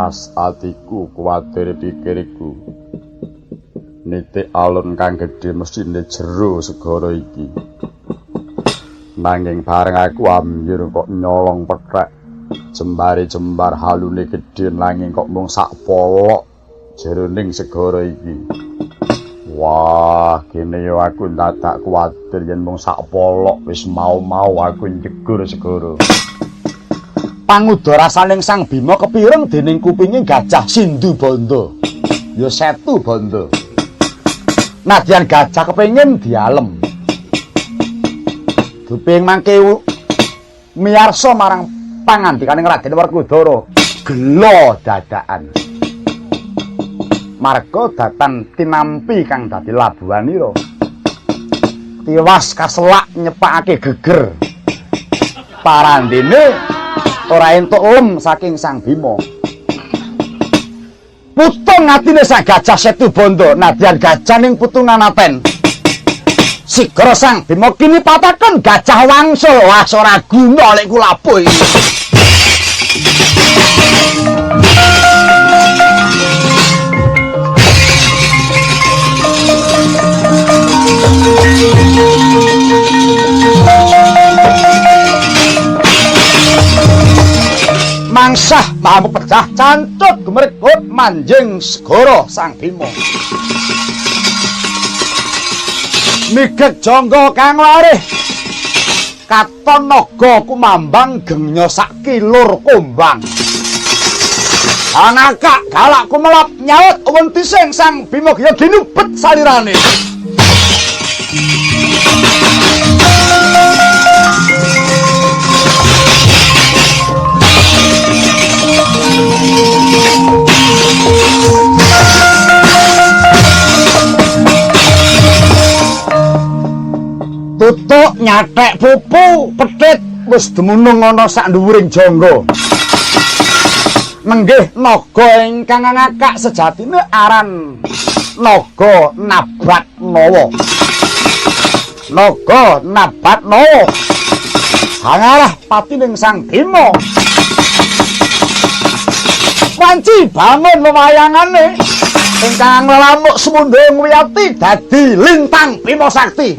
Waras atiku, kuwatir pikirku. Nitik alun kang gedhe mesthine jero segara iki. Nanging bareng aku ambyur kok nyolong pethek. Jembare jembar halune gedhe nanging kok mung sak polok jeroning segara iki. Wah, kene yo aku dadak kuwatir yen mung sak polok wis mau-mau aku njegur segara. Panguda rasaning Sang Bima kepireng dening kupinge Gajah Sindu Bandha. Ya Setu Bandha. Nadyan gajah kepengin dialem. Duping mangke miyarsa marang pangandikaning Raden Werkudara, gela dadakan. Marga datan tinampi kang dadi labuhanira. Tiwas kaselak nyepakake geger. Parandene ora entuk lem saking Sang Bima. Putung atine Sang Gajah Setu Bandha, nadyan gajah ning putungan aten. Sigara Sang Bima kini pataken gajah wangsul. Wah, ora guna lek kulabuh iki. Mangsah mahamuk pecah cancut gumregut manjing segara Sang Bima. Migek jangga kang warih katon naga kumambang gengnya sak kilur kumbang. Angakak galak kumelap nyaut wentising Sang Bima giya ginubet salirane. Tutuk nyathek pupu pethit wis dumunung ana sak dhuwuring jangga. Nenggih naga ingkang ngakak sejatine aran Naga Nabat Nawa. Naga Nabat Nawa hangarah patining Sang Bima. Wanci bangun wewayangane ingkang nglamuk semundhung wiyati dadi lintang Bima Sakti.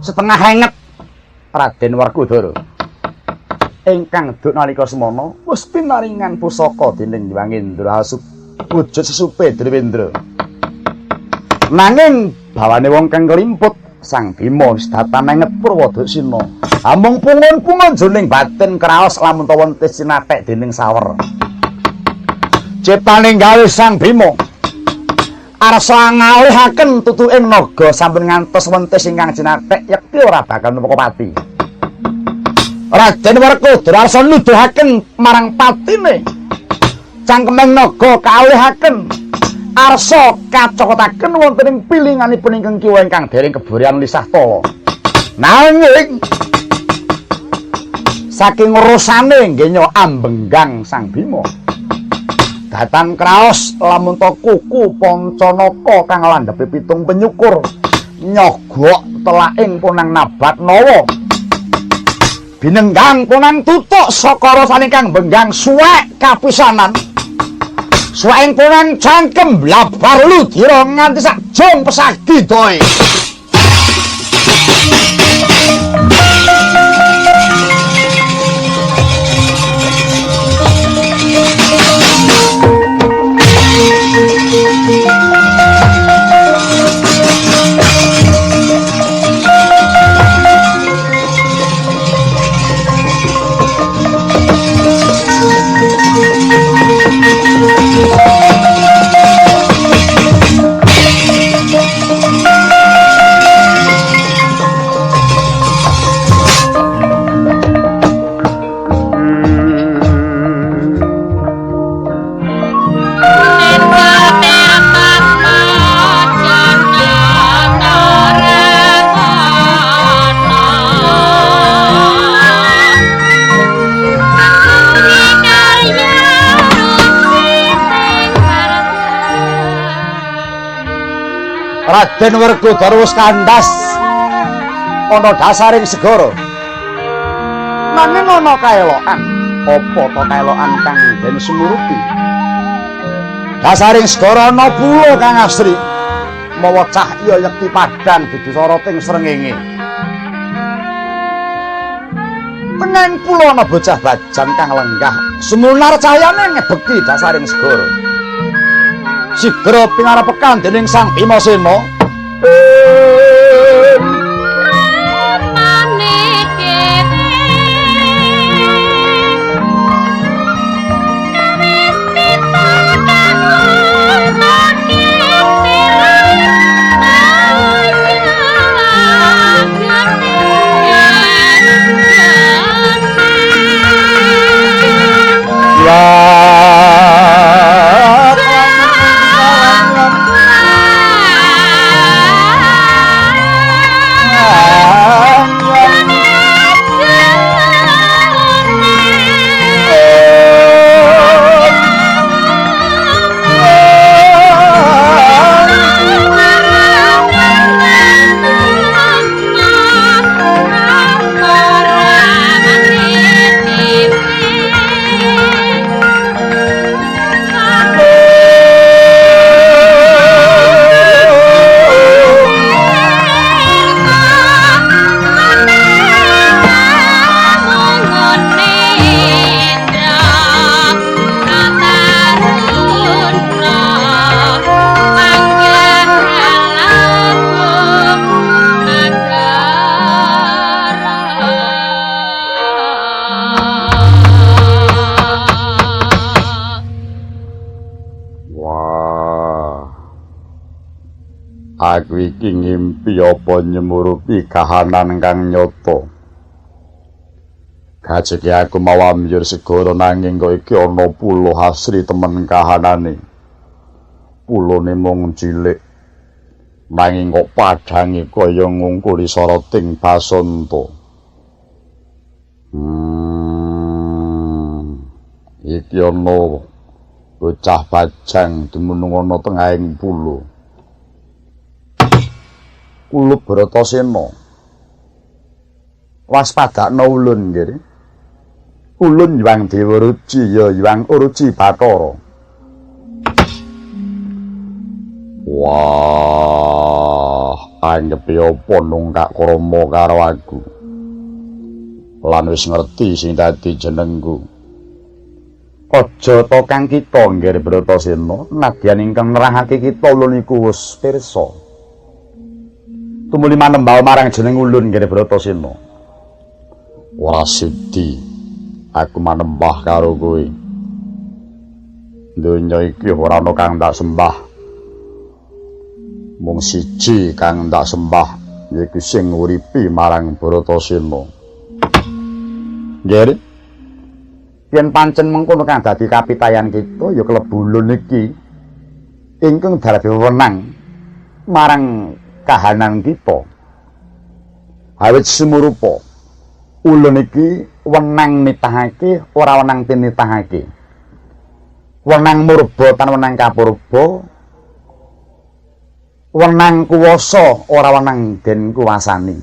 Setengah henget Raden Werkudara ingkang duk nalika semana wis pinaringan pusaka dening Hyang Indra wujud sesupe Drewendra. Nanging bawane wong kang kelimput Sang Bima wis datan enget Purwadaksina. Amung pungun-pungun jroning batin kraos lamun ta wonten sinathek dening sawer. Ciptane gawe Sang Bima arsa ngalihaken tutuking naga sampun ngantos wentis ingkang cinathek yekti ora bakal nampa pati. Raden Werkudara arsa nuduhaken marang patine. Cangkeming naga kaalihaken arsa kacokotaken wonten ing pilinganipun ingkang kiwa ingkang dereng keburyan lisah tala. Nanging saking urusane nggenya ambenggang Sang Bima. Datan kraos lamun ta kuku Pancanaka kang landhepe pitung penyukur nyogok telaking punang Nabat Nawa. Binenggang punang tutuk saka rasane kang benggang suwek kapisanan. Suweking punang cangkem blabar ludira nganti sak jong pesagi doe. Raden Werkudara wis kandhas ana dasaring segara. Nanging ana kaelokan. Apa to kaelokan kang den sumurupi? Dasaring segara ana pulo kang asri. Mawa cahya yekti padhang dudu soroting srengenge. Tengahing pulo ana bocah bajang kang lenggah sumunar cahyane ngebeki dasaring segara. Sigra pingarepekan dening Sang Bimasena. Aku iki ngimpi apa nyemurupi kahanan kang nyata. Gajeke aku mau ambyur segara nanging kok iki ana pulo asri temen kahanane. Pulone mung cilik. Nanging kok padhange kaya ngungkuli soroting basanta. Iki ana bocah bajang dumunung ana tengahing pulo. Kulup Bratasena. Waspadakna ulun nggih. Ulun Hyang Dewa Ruci ya Hyang Uruci Bathara. Wah, anggepe apa nungkak krama karo aku. Lan wis ngerti sing dadi jenengku. Aja to kang kita nggih Bratasena, nadyan ingkang nerangake kita ulun iku wis pirsa. Tumuli manembah marang jeneng ulun nggih Bratasena. Ora sudi aku manembah karo kowe. Donya iki ora ana kang tak sembah. Mung siji kang tak sembah yaiku sing nguripi marang Bratasena. Nggih. Yen pancen mengkono kang dadi kapitayan kita ya klebu ulun iki ingkang dadi wewenang marang kahanan kita. Awit sumurupa ulun iki wenang nitahake ora wenang tinitahake. Wenang murba tan wenang kapurba. Wenang kuwasa ora wenang den kuwasani.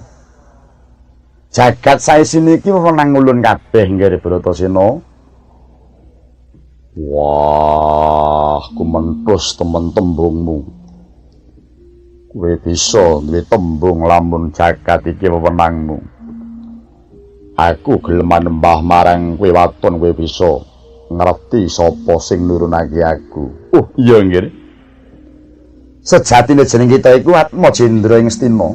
Jagat saisine iki wenang ulun kabeh nggih Bratasena. Wah, kumentus temen tembungmu. Kowe bisa duwe tembung lamun jagat iki wewenangmu. Aku gelem manembah marang kowe waton kowe bisa ngerti sapa sing nurunake aku. Oh, iya nggih. Sejatine jeneng kita iku Atmajendra ing Stina.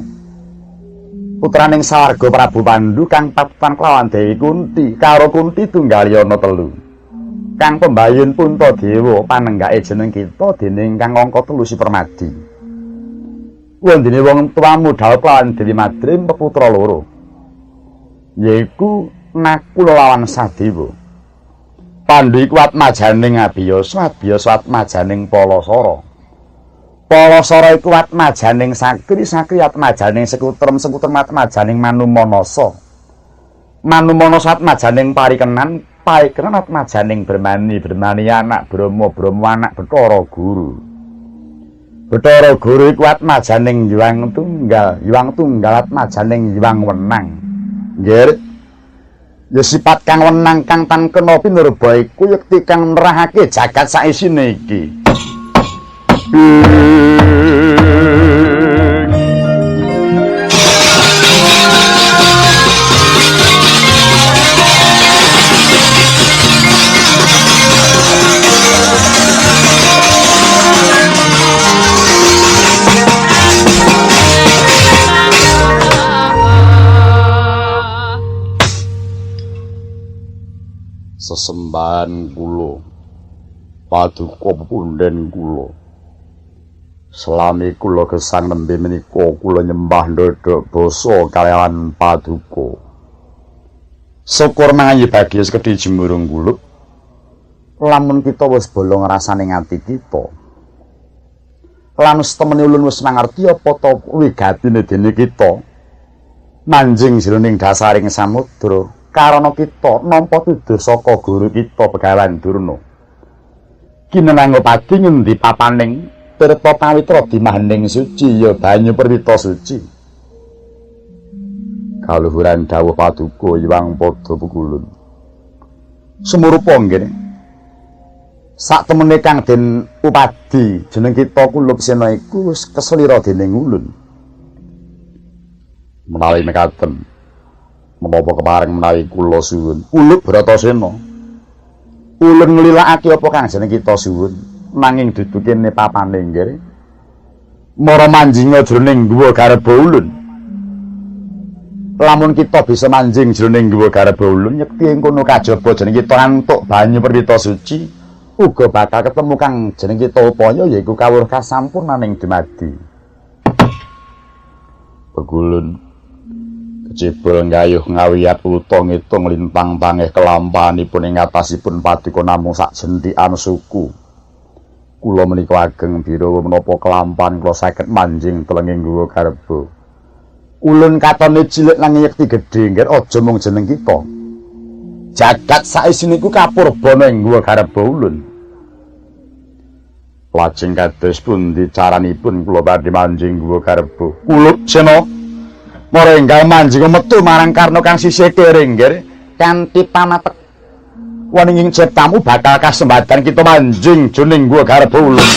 Putraning sawarga Prabu Pandu kang patutan kelawan Dewi Kunti, karo Kunti tunggal yana telu. Kang pembayun Puntadewa panenggake jeneng kita dening kang angka 3 Si Permadi. Wondene wong tuamu dhawuh lawan Dewi Madrim peputra loro. Yaiku Nakula lawan Sadewa. Pandu iku atmajaning Abiyasa, Abiyasa atmajaning Palasara. Palasara iku atmajaning Sakri, Sakri atmajaning Sekutrem, Sekutrem atmajaning Manumanasa. Manumanasa atmajaning Parikenan, Parikenan atmajaning Brahmani, Brahmani anak Brahma, Brahma anak Bathara Guru. Bathara Guru iku atmajaning Hyang Tunggal, Hyang Tunggal atmajaning Hyang Wenang. Nggih. Ya sifat kang wenang kang tan kena pinurba iku yekti kang nerahake jagat saisine iki. Sesembahan kula paduka pepunden kula selami kula gesang nembe menika kula nyembah ndodhok basa kalawan paduka. Syukur mangayi bagya sekedhi jemurung kula. Lamun kita wis bolong rasane ati kita lan setemene ulun wis mangerti apa ta wigatine dene kita manjing jroning dasaring samudra karana kita nampa tuduh saka guru kita Begawan Durna. Kinenang padi ngendi papaning tirta pawitra dimahening suci ya banyu perwita suci. Kaluhuran dawuh paduka Hyang Pada Pukulun. Sumurupa nggih. Sak temene kang den upadi jeneng kita Kulup Sena iku wis keselira dening ulun. Menawi mekaten menapa kepareng menawi kula suwun Kulup Bratasena. Ulun nglilakake apa kang jeneng kita suwun nanging dudu kene papane nggih. Mara manjinga jroning guwa garba ulun. Lamun kita bisa manjing jroning guwa garba ulun yekti ing kono kajaba jeneng kita antuk banyu perwita suci uga bakal ketemu kang jeneng kita upaya yaiku kawruh kasampurnaning dumadi. Pegulun kecebul nggayuh ngawiyat wuta ngitung lintang pangeh kelampanipun ing atasipun paduka namung sak jentikan suku. Kula menika ageng birawa menapa kelampan kula saged manjing telenging guwa garba. Ulun katone cilik nanging yekti gedhe nggih aja mung jeneng kita. Jagat saisine iku kapurbana ing guwa garba ulun. Lajeng kados pundi caranipun kula badhe manjing guwa garba? Kulup Sena mara enggal manjing metu marang Karna kang sisih kere nggih kanthi pamatek wening ing ciptamu bakal kasembatan kita manjing jroning guwa garba ulun.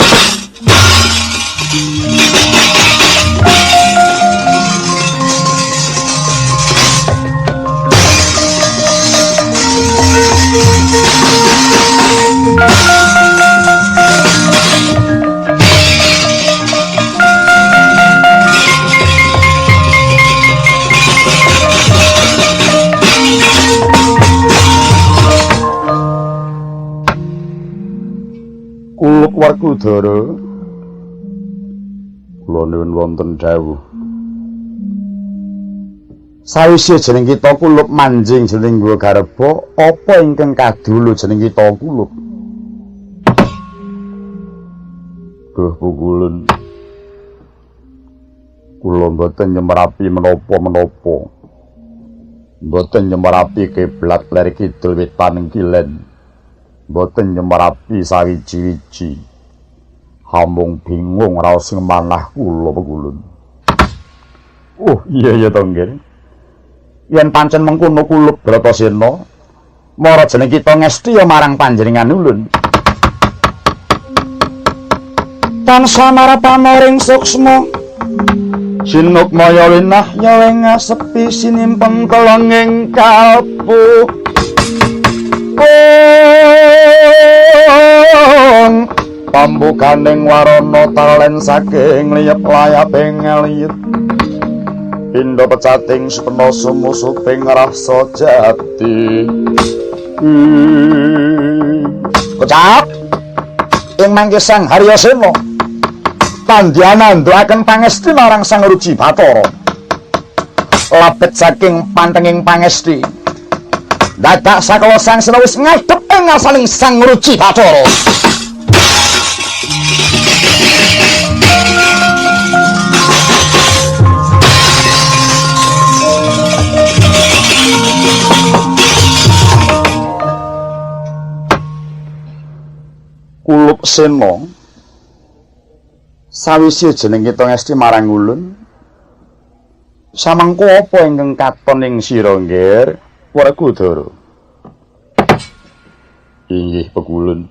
Kulup Werkudara kula nuwun wonten dawuh. Sawise jeneng kita Kulup manjing jroning guwa garba, apa ingkang kadulu jeneng kita Kulup? Duh Pukulun, kula mboten nyemerapi menapa-menapa. Mboten nyemerapi kiblat ler kidul wetan kilen. Mboten nyemerapi sawiji-wiji. Hamung bingung raos manah kula Pukulun. Oh iya iya to nggih. Yen pancen mengkono Kulup Bratasena, mara jeneng kita ngesti ya marang panjenengan ulun. Tansah marapana ring suksma sinukmaya winah ya ing asepi sinimpen kelenging kalpu. Pambukaning warana talen saking liyep layaping liyet pindha pecating supena sumusuping rasa jati. Kecap ing mangke Sang Haryasena pandhiyana nduaken pangesti marang Sang Ruci Bathara. Labet saking pantenging pangesti dadak sakala Sang Sena wis ngadhep ing ngarsaning Sang Ruci Bathara. Kulup Sena Sawise jeneng kita ngesti marang ulun, samangko apa ingkang katon ing sira, Ngger Werkudara? Inggih pekulun.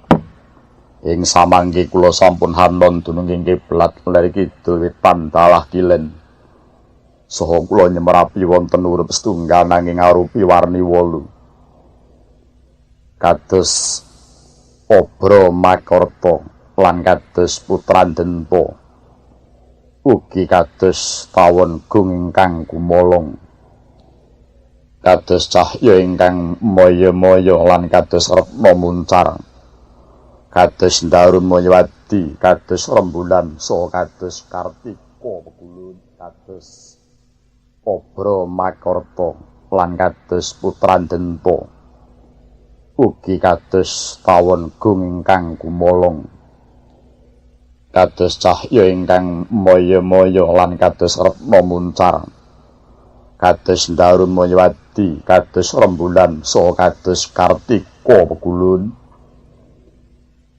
Ing samangke kula sampun hanon dunung ing kiblat ler kidul wetan dalah kilen. Saha kula nyemerapi wonten urip setunggal nanging arupi warni 8. Kados Obra Makarta lan kados Putrandenta. Ugi kados tawon gung ingkang gumolong. Kados cahya ingkang maya-maya lan kados retna muncar. Kados Darumayawati, kados rembulan saha kados Kartika pekulun, kados Obra Makarta lan kados Putrandenta. Ugi kados tawon gung ingkang gumolong. Kados cahya ingkang maya-maya lan kados retna muncar. Kados Darumayawati, kados rembulan saha kados Kartika pekulun.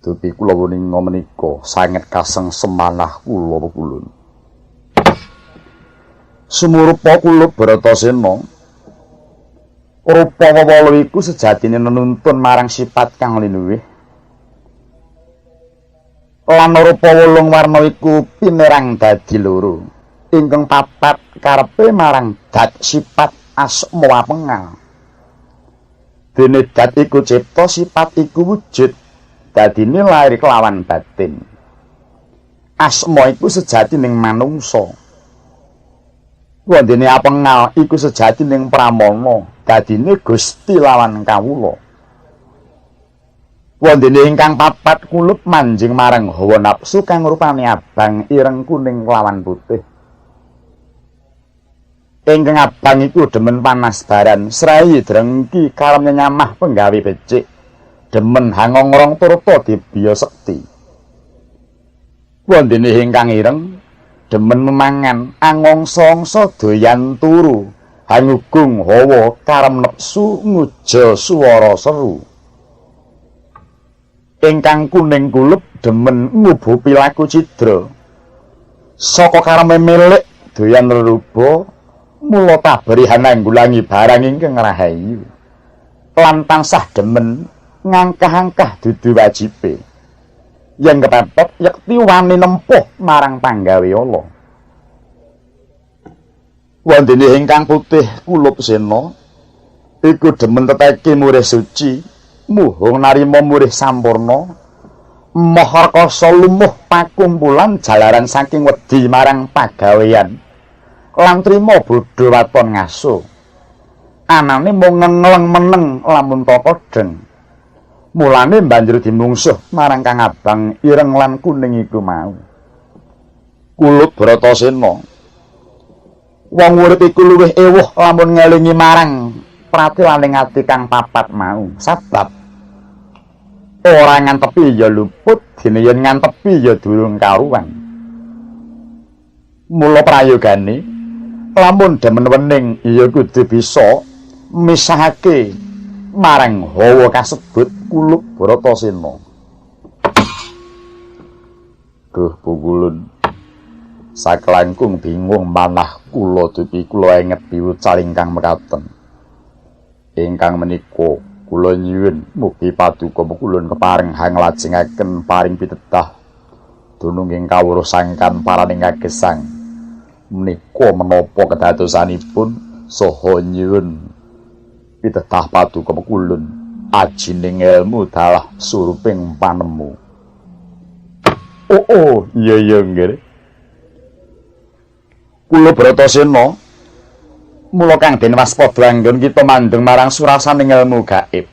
Dupi kula wuninga menika sanget kaseng semanah kula pekulun. Sumurupa kula Bratasena, rupa wewala iku sejatine nenuntun marang sifat kang linuwih. Lan rupa wolung warna iku pinerang dadi loro. Ingkang papat karepe marang dat sifat asma wapengal. Dene dat iku cipta, sifat iku wujud. Dadine lair kelawan batin. Asma iku sejati ning manungsa. Wondene apengal iku sejati ning pramana, dadine Gusti lawan kawula. Wondene ingkang papat kulup manjing marang hawa nafsu kang rupane abang, ireng, kuning lawan putih. Ingkang abang iku demen panas baran, srayi drengki karep nyamah penggawe becik. Demen hangongrong turta dibya sekti. Wondene ingkang ireng demen memangan, angongso-angsa doyan turu, hangugung hawa karep nepsu nguja swara seru. Ingkang kuning kulup demen ngubu pilaku cidra. Saka kareme milik doyan leluba, mula taberi hananggulangi barang ingkang rahayu. Lan tansah demen ngangkah-angkah dudu wajibe. Yen kepepet yekti wani nempuh marang panggawe Allah. Wondene ingkang putih kulup sena iku demen teteki murih suci, muhung narima murih sampurna, moh rekasa lumuh pakumpulan jalaran saking wedi marang pagawean lan trima bodho waton ngaso. Anane mung ngengleng meneng lamun tapa deng. Mulane banjur dimungsuh marang kang abang, ireng lan kuning iku mau. Kulup Bratasena, wong urip iku luwih ewuh lamun ngelingi marang pratilaning ati kang papat mau. Sabab ora ngantepi ya luput, dene yen ngantepi ya durung karuan. Mula prayogane lamun demen wening ya kudu bisa misahake marang hawa kasebut kulup Bratasena. Duh pukulun, saklangkung bingung manah kula dupi kula enget piwucal ingkang mekaten. Ingkang menika kula nyuwun mugi paduka pukulun kepareng hanglajengaken paring pitedah dunung ing kawruh sangkan paraning kagesang. Menika menapa kedadosanipun saha nyuwun pitedah paduka pukulun ajining ilmu dalah suruping panemu. Oh, oh iya iya nggih. Kula Bratasena, mula kang den waspada anggon kita mandeng marang surasaning ilmu gaib.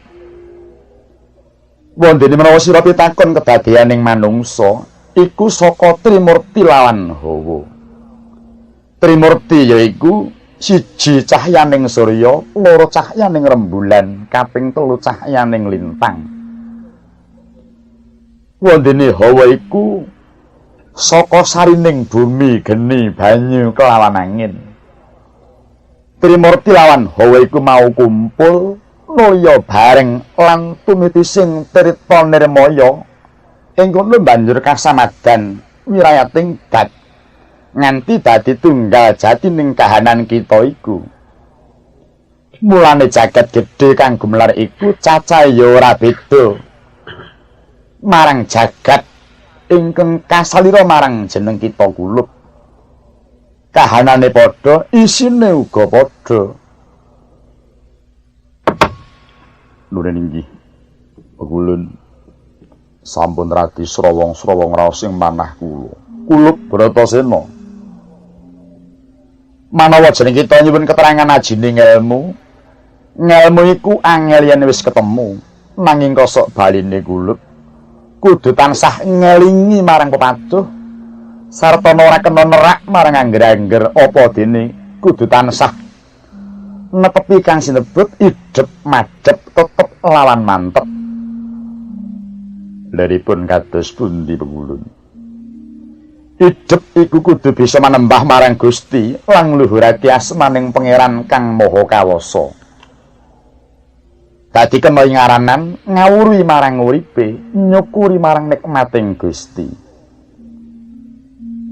Wondene menawa sira pitakon kedadeaning manungsa iku saka Trimurti lawan hawa. Trimurti yaiku siji cahyaning surya, loro cahyaning rembulan, kaping telu cahyaning lintang. Wondene hawa iku saka sarining bumi, geni, banyu kelawan angin. Trimurti lawan hawa iku mau kumpul nulya bareng lan tumiti sing tirta nirmaya. Ing kono banjur kasamadan wirayating dat nganti dadi tunggal jati ning kahanan kita iku. Mulane jagat gedhe kang gumelar iku cacahe ya ora beda marang jagat ingkang kasalira marang jeneng kita kulup. Kahanane padha, isine uga padha. Nuwun inggih pegulun sampun radi srawong-srawong raos ing manah kula. Kulup Bratasena. Manawa jeneng kita nyuwun keterangan ajine ngelmu, ngelmu iku angel yen wis ketemu, nanging kosok baline kulup kudu tansah ngelingi marang pepatuh sarta ora kena nerak marang angger-angger apa dene kudu tansah netepi kang sinebut idep madhep tetep lawan mantep. Leripun kados pundi pengulun? Idep iku kudu bisa manembah marang Gusti lan ngluhurake asmaning Pangeran Kang Maha Kawasa. Dadi kena ing aranan ngawuri marang uripe, nyukuri marang nikmating Gusti.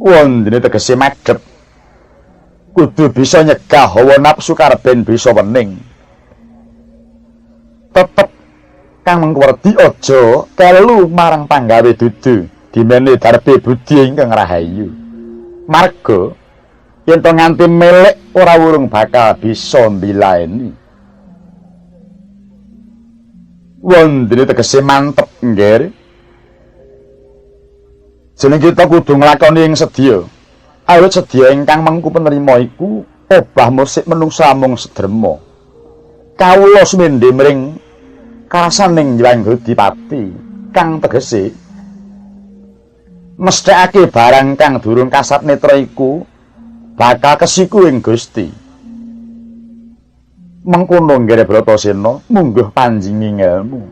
Wondene tegese madhep kudu bisa nyegah hawa nafsu karben bisa wening. Tetep kang mengkuwerdi aja kelu marang panggawe dudu dimene darbe budi ingkang rahayu. Marga yen to nganti melek ora wurung bakal bisa mbilaeni. Wondene tegese mantep nggih. Jeneng kita kudu nglakoni ing sedya. Awit sedya ingkang mengku penerima iku obah musik menungsa mung sederma. Kawula sumendhe mring karasaning Hyang Gudipati kang tegese mesthekake barang kang durung kasat netra iku bakal kesiku ing Gusti. Mengkono nggih Bratasena mungguh panjingi ngelmu.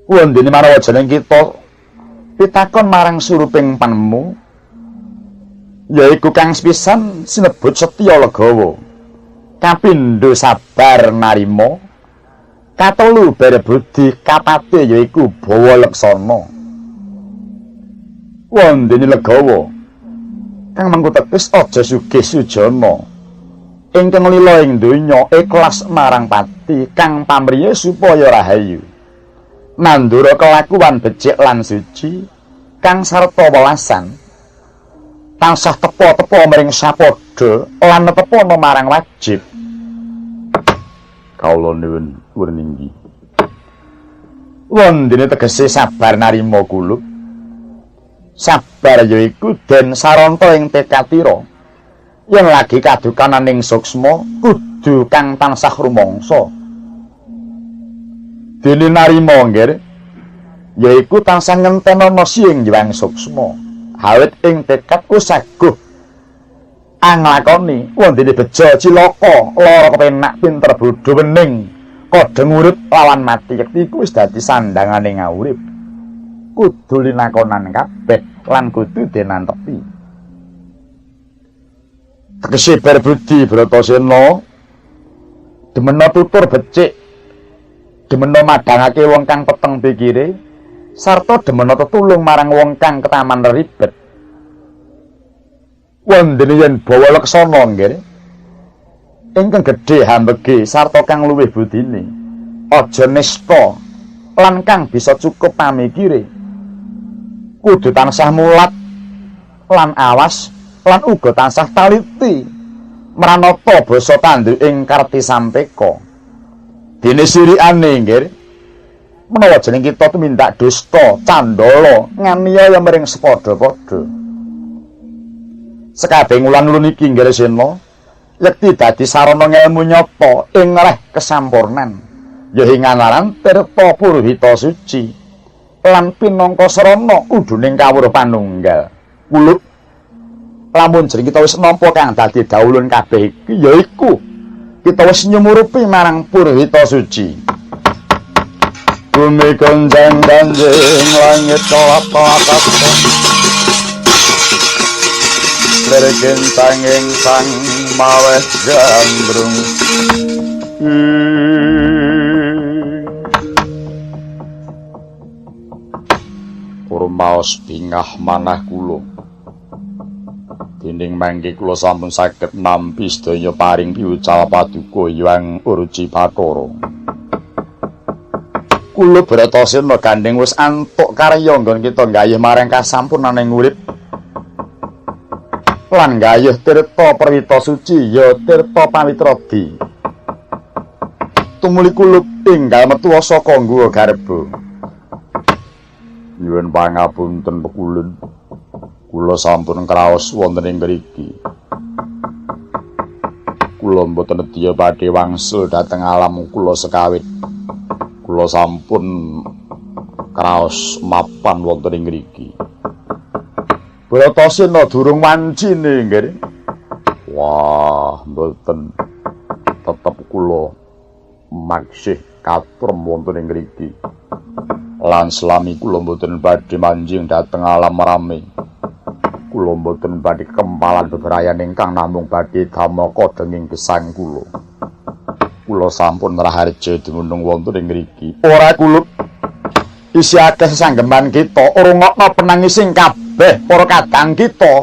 Wondene manawa jeneng kita pitakon marang suruping panemu yaiku kang sepisan sinebut setya legawa, kapindho sabar narima, katelu berbudi, kapate yaiku bawa leksana. Wondene legawa kang mengko teges aja sugih sujana ingkang lila ing donya ikhlas marang pati kang pamriye supaya rahayu, nandura kelakuan becik lan suci kang sarta welasan, tansah tepa-tepa mring sapadha lan netepana marang wajib. Kawula nuwun wurninggih. Wondene tegese sabar narima kulup. Sabar yaiku den saranta ing tekatira. Yen lagi kadukananing suksma kudu kang tansah rumangsa. Dene narima nggih yaiku tansah ngentenana sing Hyang Suksma. Awit ing tekad usaguh anglakoni wondene bejo cilaka lara kepenak pinter bodho wening kodheng urip lawan mati yekti iku wis dadi sandangane ngaurip. Kudu linakonan kabeh lan kudu denantepi. Tegese berbudi Bratasena demena tutur becik, demena madhangake wong kang peteng pikire, sarta demena tetulung marang wong kang ketaman ribet. Wondene yen bawa leksana nggih ingkang gedhe hambege sarta kang luwih budine, aja nista lan kang bisa cukup pamikire. Kudu tansah mulat lan awas lan uga tansah taliti mranata basa tandu ing karti sampeka. Dene sirikane nggih menawa jeneng kita tumindak dusta, candala, nganiaya mring sepadha-padha. Sekabeh ulan-ulun iki nggih Sena yekti dadi sarana ngelmu nyata ing reh kesampurnan, ya ing aran tirta puruhita suci lan pinangka sarana uduning kawruh panunggal. Kulup lamun jeneng kita wis nampa kang dadi daulun kabeh iki yaiku kita wis nyumurupi marang puruhita suci. Bumi gonjang ganjing langit kelap-kelap lergentanging sang maweh gandrung. Rumaos bingah manah kula. Dening mangke kula sampun saged nampi sedaya paring piwucal paduka Hyang Urji Bathara. Kula Bratasena gandeng wis antuk karya nggon kita nggayuh marang kasampurnaning urip. Lan nggayuh tirta perwita suci ya tirta pawitradi. Tumuli kula tinggal metu saka Guwa Garba. Nyuwun pangapunten pekulun. Kula sampun kraos wonten ing mriki. Kula mboten nedya badhe wangsul dhateng alam kula sekawit. Kula sampun kraos mapan wonten ing mriki. Bratasena durung wancine nggih. Wah, mboten. Tetep kula maksih katrem wonten ing mriki. Lan selami kula mboten badhe manjing dhateng alam rame. Kula mboten badhe kempalan bebrayan ingkang namung badhe damaka denging gesang kula. Kula sampun raharja dumunung wonten ing mriki. Ora kulup. Isih akeh sesanggeman kita, rungokno penangising kabeh para kadang kita.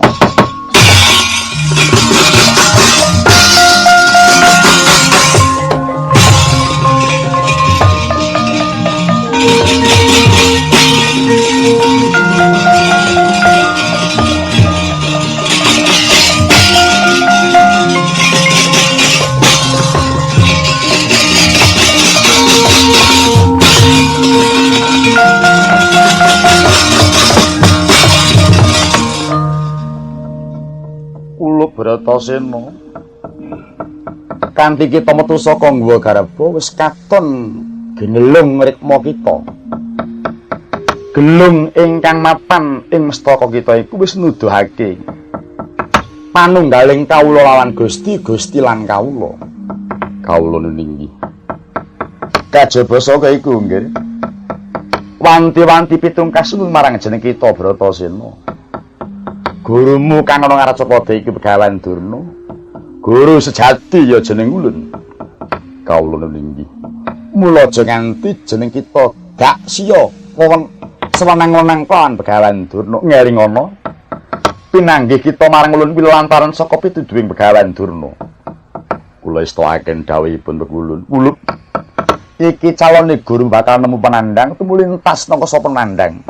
Bratasena kanthi kita metu saka Guwa Garba wis katon ginelung rikma kita. Gelung ingkang mapan ing mestaka kita iku wis nuduhake panunggaling kawula lawan Gusti, Gusti lan kawula. Kawula ninggi. Kajaba saka iku nggih. Wanti-wanti pitung kasuwun marang jeneng kita Bratasena. Gurumu kang ana Ngarcapada iki Begawan Durna. Guru sejati ya jeneng ulun. Kawula ninggi. Mula aja nganti jeneng kita gak siya wong sewenang-wenang kelawan Begawan Durna. Ngelingono pinanggih kita marang ulun kuwi lantaran saka pituduhing Begawan Durna. Kula estoaken dawuhipun ulun. Ulup iki calone guru bakal nemu penandang tumuli entas nangka penandang.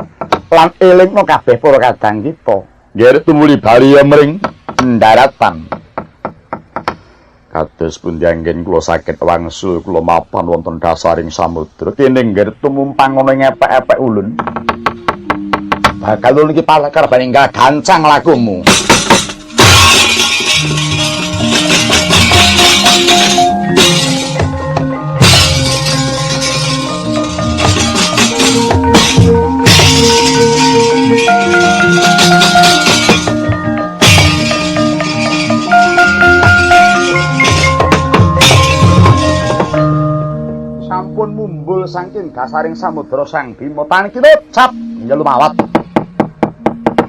Lan elingno kabeh para kadang kita. Nggih tumuli bali mring ndaratan. Kados pundi anggen kula saged wangsul kula mapan wonten dasaring samudra. Kene nggih tumumpang ana ing epek-epek ulun. Bakal ulun iki palakar enggal gancang lakumu. Sampun mumbul saking dasaring samudra Sang Bima tankira cap nyelumawat.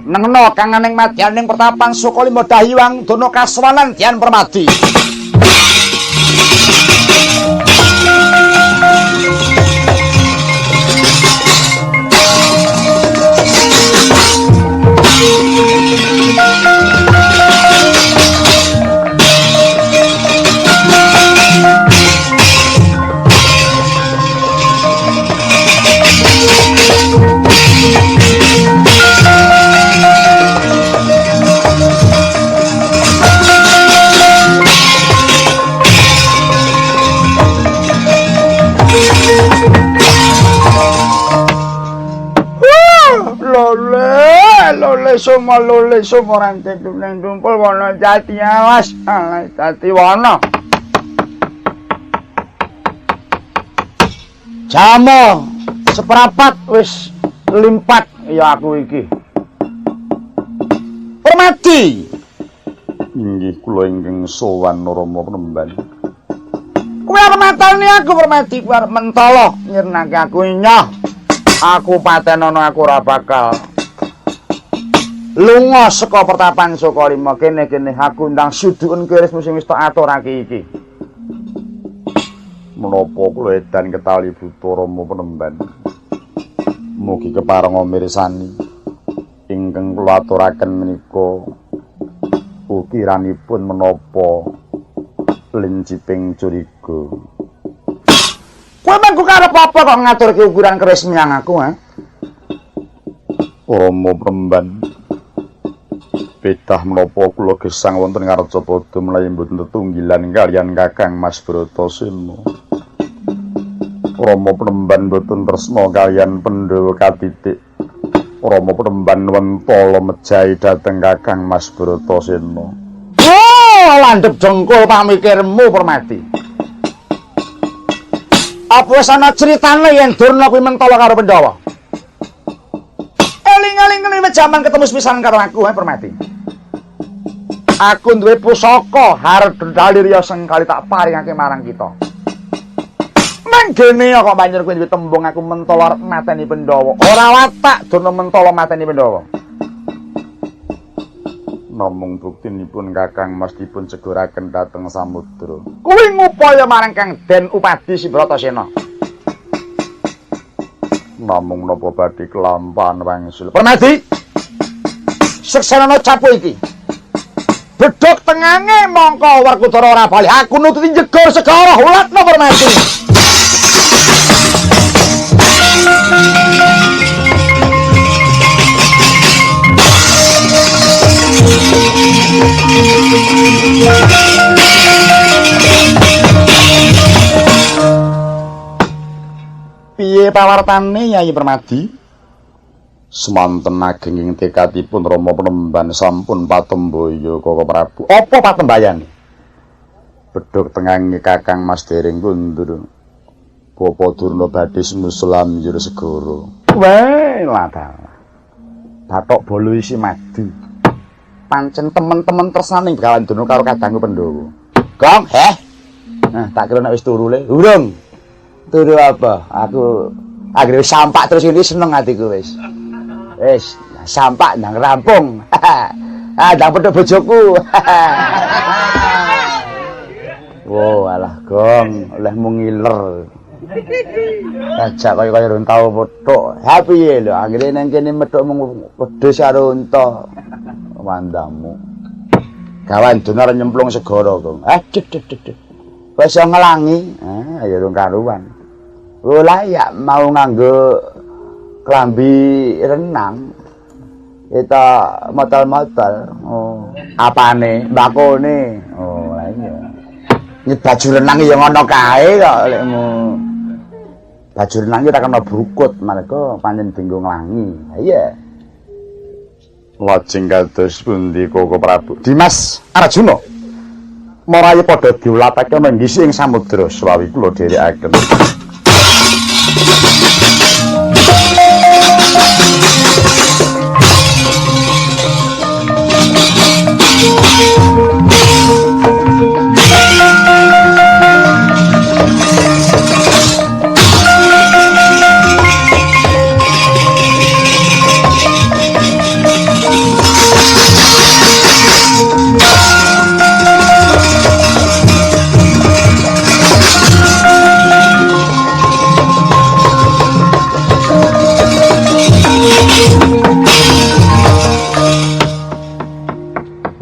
Nengno kanganing madyaning pertapan Sukalima Dahyang Dana Kaswanan Dian Permadi. Lole sumo lole sumo ranting tuneng tumpul wana jati alas alas jati wana. Jamo seprapat wis limpat ya aku iki. Permadi. Inggih kula ingkang sowan Rama Penemban. Kowe arep mateni aku Permadi, kowe arep mentolo nyirnake aku nyoh. Aku patenono aku ora bakal lunga saka pertapan Sukalima kene-kene aku ndang suduken keris sing wis tak aturake iki. Menapa kula edan ketali buta Rama Penemban. Mugi kepareng mirsani. Ingkang kula aturaken menika ukiranipun menapa linciping curiga. Kowe mengko karep apa kok ngaturke ukuran keris menyang aku, ha? Rama Premban, pedah menapa kula gesang wonten Ngarcapada menawi mboten tetunggilan kaliyan Kakang Mas Bratasena. Rama Premban mboten tresna kaliyan Pandhawa katitik. Rama Premban wentala mejahi dhateng Kakang Mas Bratasena. Oh, landhep jengkol pamikirmu Permadi. Apa wis ana critane yen Durna kuwi mentala karo Pandhawa? Eling-eling ngene jaman ketemu sepisan karo aku, Permadi. Aku duwe pusaka Hardalirya sengkali tak paringake marang kita. Manggene kok banjur kowe duwe tembung aku mentala arep mateni Pandhawa. Ora watak Durna mentala mateni Pandhawa. Namung buktinipun Kakang Mas dipun ceguraken dhateng samudra. Kuwi ngupaya marang Kang Den Upadi si Bratasena. Namung napa badhe kelampahan wangsul. Permadi. Seksenana capu iki. Bedhog tengange mongko Werkudara ora bali. Aku nututi jegur segara ulatna Permadi. Piye pawartane Yayi Permadi? Semanten agenging tekadipun Rama Penemban sampun patembaya Koko Prabu. Apa patembayane? Bedhog tengange Kakang Mas dereng kundur. Bapa Durna badhe sumusul ambyur segara. Weh, ladal. Bathok bolu isi madu. Pancen temen-temen tresnaning Begawan Durna karo kadangku Pandhawa. Gong, heh. Nah, tak kira nek wis turu le. Urung. Turu apa? Aku anggere wis sampak terus ini seneng atiku wis. Wis, sampak ndang rampung. Ah, ndang petuk bojoku. Wo, alah Gong, olehmu ngiler. Ajak kaya-kaya rung tau petuk. Ha piye lho, anggere nang kene metuk mung wedhus karo unta. Wandamu. Gawan Durna nyemplung segara, Gong. Aduh, duh, duh, duh. Wis ngelangi, ah ya rung karuan. Oh layak mau nganggo klambi renang. Kita motol-motol. Oh, apane? Mbakone. Oh, lah iya. Nyet baju renang ya ngono kae kok lekmu. Baju renang iki ora kena brukut, mereka pancen dinggo nglangi. Ha iya. Lajeng kados pundi Koko Prabu? Dimas Arjuna. Maraya padha diulatake menggisi ing samudra swawi kula dherekaken.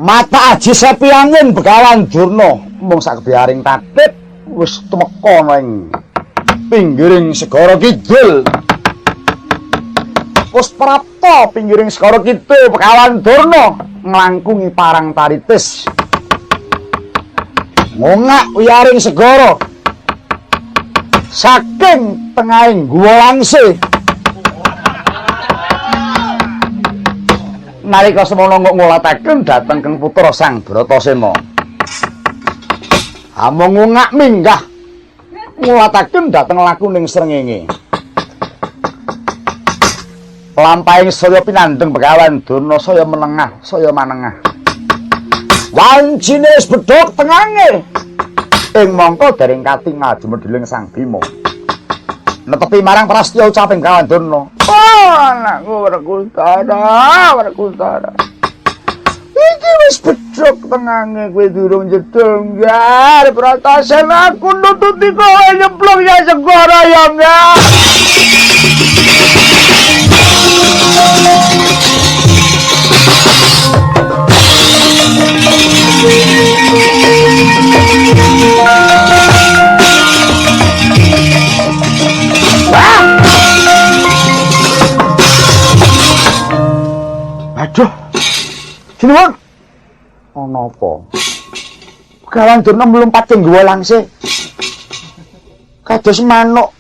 Mata aji sepi angin Begawan Durna mung sakebiaring tatip wis tumeka ning pinggiring segara kidul. Wis prapta pinggiring segara kidul Begawan Durna nglangkungi parang taritis. Ngongak wiyaring segara saking tengahing guwa langse. Nalika semono ngulataken dhateng Kang putra Sang Bratasena. Amung ngungak minggah ngulataken dhateng lakuning srengenge. Lampahing saya pinandheng Begawan Durna saya menengah, saya manengah. Wancine wis bedhog tengange. Ing mangka dereng katingal jumedheling Sang Bima. Netepi marang prastya ucaping Begawan Durna. Oh, anakku Werkudara, Werkudara. Iki wis bedhog tengange kowe durung jedul nggar. Bratasena aku nututi kowe nyemplung ya segara ya nggar. Aduh. Sinuwun. Ana apa? Begawan Durna mlumpat ing guwa langse. Kados manuk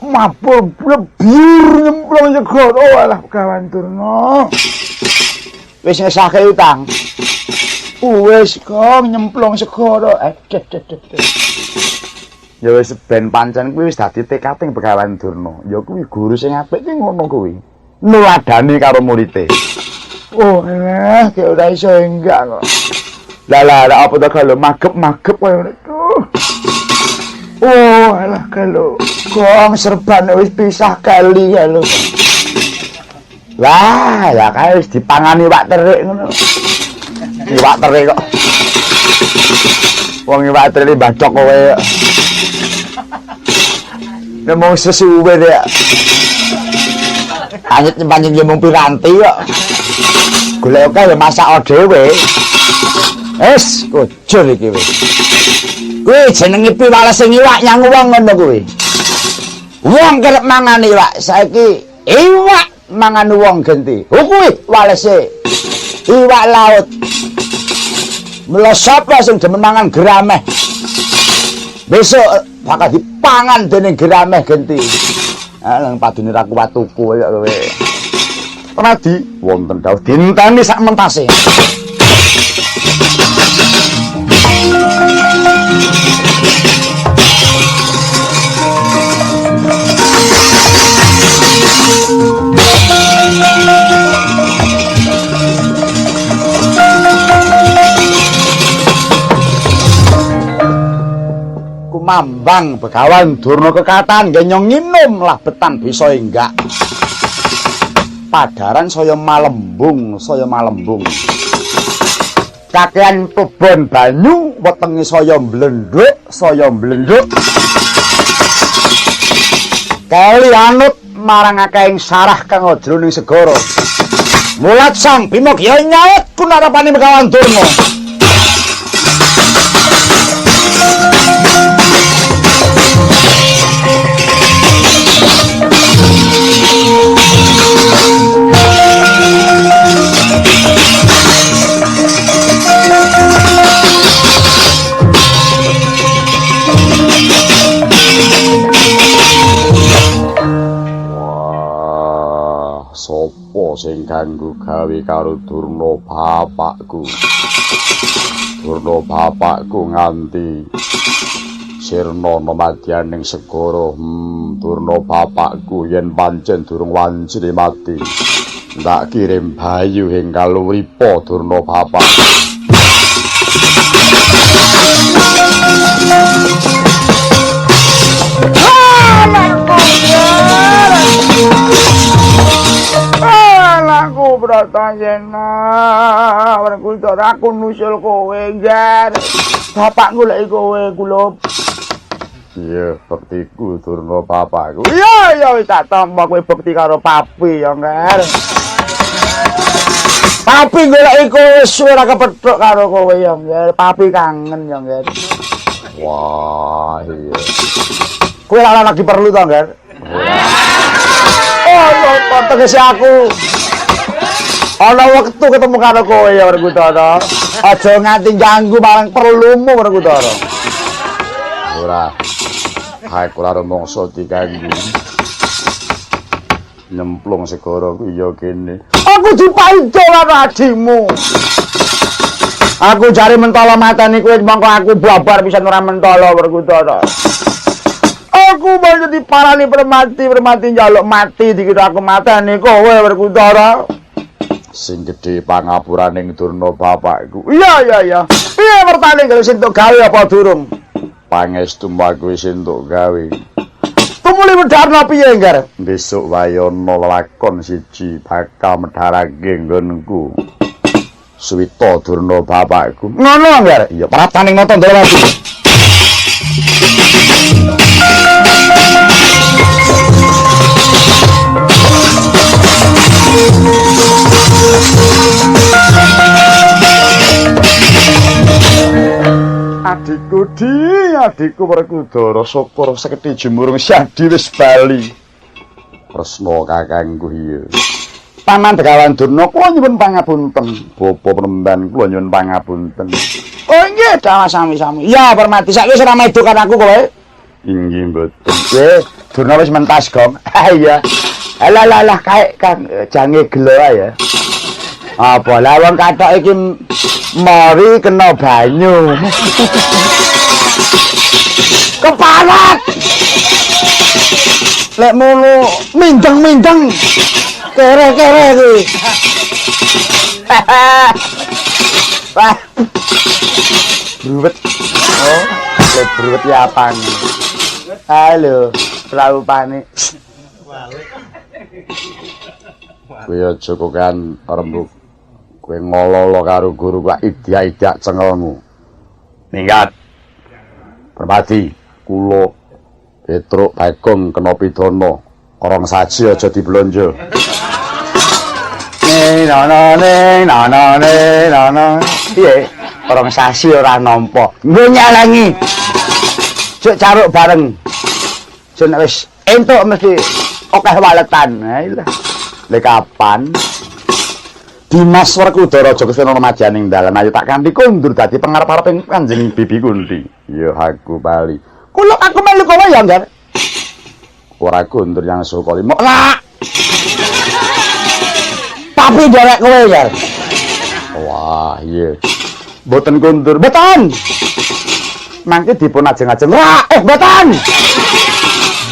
mabur blebyur nyemplung segara. Alah Begawan Durna. Wis ngesahke utang. Wis kok nyemplung segara. Ya wis ben pancen kuwi wis dadi tekating Begawan Durna. Ya kuwi guru sing apik ki ngono kuwi. Nuladani karo murite. Oh, alah, kayak ora iso enggak kok. Lah lah, apa to kalau magep-magep koyo ngono. Oh, alah kalau gong serban wis pisah kali ya lho. Lah, ya kae wis dipangani iwak terik ngono. Iwak terik kok. Wong iwak terik bacok kowe. Nek mung sesuwe ya. Anyet pancen yo mung piranti kok. Golek akeh ya masak dhewe. Wis, kujur iki wis. Kuwi jenenge piwalesing iwak nyang wong ngono kuwi. Wong kerep mangan iwak, saiki iwak mangan wong genti. Oh kuwi walese iwak laut. Mula sapa sing demen mangan grameh? Besok bakal dipangan dening grameh genti. Ah nang padune ra kuat tuku kaya kowe. Pradi wonten dawuh dinteni sak mentase. Kumambang Begawan Durna kekatan ngenyong nginum lah betan bisa enggak. Padaran saya malembung, saya malembung. Kakean kebon banyu wetenge saya mblendhuk, saya mblendhuk. Kali anut marang akehing sarah kang jroning segara. Mulat Sang Bima Gya nyaut kunarapane Begawan Durna. Wah, sapa sing ganggu gawe karo Durna bapakku? Durna bapakku nganti sirna madyaning segara. Durna bapakku yen pancen durung wancine mati, ndak kirim bayu ing kaluripa Durna bapak. Anakku Bratasena, Werkudara aku nusul kowe, Nger. Bapak goleki kowe kula. Iya, bektiku Durna bapakku. Iya, iya wis tak tampa kowe bekti karo papi ya, Nger. Papi goleki kowe suwe ora kepethuk karo kowe ya, Nger. Papi kangen ya, Nger. Wah, iya. Kowe ora lagi perlu to, Nger? Oh, lho, tegese aku. Ana wektu ketemu karo kowe ya, Werkudara. Aja nganti ganggu marang perlumu, Werkudara. Ora. Aku ora rumangsa diganggu. Nyemplung segara kuwi ya kene. Aku dipaido karo adimu. Aku jare mentala mateni kowe mongko aku babar pisan ora mentala, Werkudara. Aku banget diparani permati njaluk mati dikira aku mateni kowe, Werkudara. Sing gedhe pangapuraning Durna bapakku. Iya iya iya. Piye wertane gawe sing entuk gawe apa durung? Pangestu aku wis entuk gawe. Tumuli medharna piye, Ngger? Besok wayana lelakon siji bakal medharake nggonku. Suwita Durna bapakku. Ngono, Ngger? Iya, praptaning nata Ndrawati. Adikku di, adikku Werkudara syukur seketi jumurung Syadi wis bali. Kresna kakangku iya. Paman Begawan Durna kula nyuwun pangapunten. Bapa Penemban kula nyuwun pangapunten. Oh nggih, dawa sami-sami. Iya, Permati, saiki wis ora medo kan aku kowe. Inggih mboten. Durna wis mentas, Gong. Iya. Alah lah lah kae Kang jange gelo ya. Apa lah wong kathok iki mori kena banyu. Keparat. Lek ngono mindeng-mindeng. Kere-kere kuwi. Wah. Bruwet. Oh, lek bruwet ya apane? Halo, praupane. Kowe aja kokan rembug. Kowe ngololo karo guru kok idak-idak cengelmu. Minggat. Permati, kula Petruk Bagong kena pidana. Rong saji aja diblonjo. Ne no no ne no no ne no no. Piye? Rong sasi ora nampa. Nggo nyalangi. Cuk caruk bareng. Cuk nek wis entuk mesti akeh waletan. Ha lha. Lha kapan? Dimas Werkudara aja kesuwen ana madyaning dalan ayo tak kanthi kondur dadi pengarep-areping Kanjeng Bibi Kunti. Ya aku bali. Kula aku melu kowe ya, Ngger. Ora kondur yang Sukalima. Lah. Tapi derek kowe, Ngger. Wah, iya. Mboten kondur. Mboten. Mangke dipun ajeng-ajeng. Wah, mboten.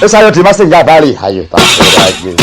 Wis ayo Dimas tinggal bali. Ayo tak lagi.